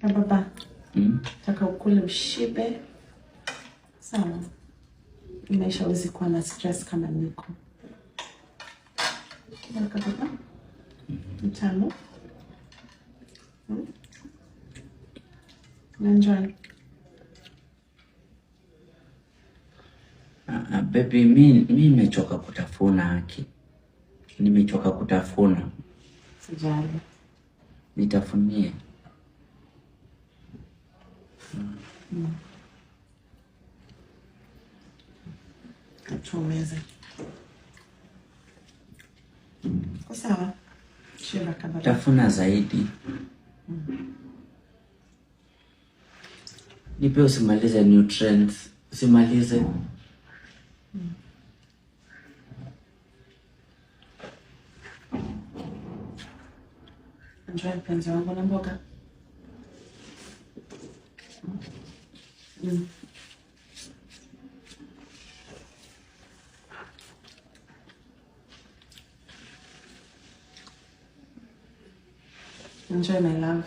Na baba, taka ukule ushibe. Sawa. Maisha huwezi kuwa na stress kama niko. Baraka baba. Mtamu. Enjoy. Baby, mi nimechoka kutafuna haki. Nimechoka kutafuna. Sijali. Nitafunie. Tuomeze. Kwa sawa. Shiba kababa. Tafuna zaidi. Nipe usimalize nutrients. Usimalize. Enjoy mpenzi wangu na mboga. Enjoy my love.